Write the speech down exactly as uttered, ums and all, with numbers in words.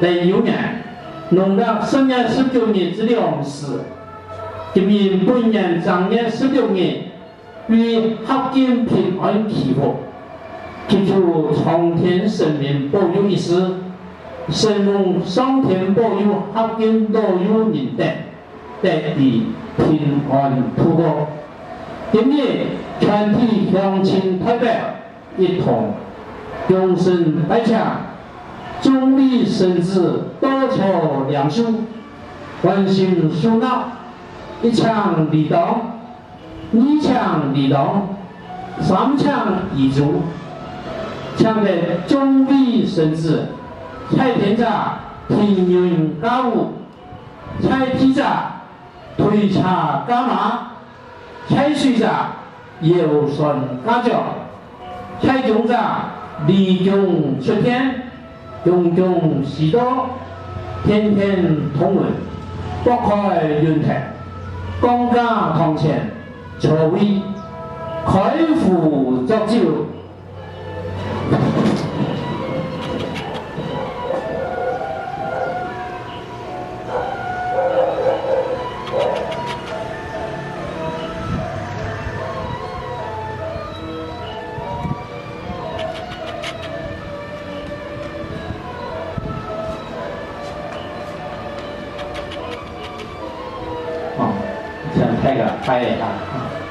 在牛年，農曆十月十九日之良時，今年本年正月十六日，為合境平安祈福，祈求蒼天神明保佑一事，承蒙上天保佑合境老幼人等， 得以平安度過。今日全體鄉親代表一同揚聲大唱，眾位神子多操良壽，歡欣笑鬧，一請禮當，二請禮當，三請遺囑，請得眾位神子，在天者天人加護， 在地者，退車駕馬；在水者，搖船駕槳；在宮者，禮供出殿，恭恭喜到，天天通文，博開運程，降駕堂前坐位，開壺作酒， 哦，請大家拜一下。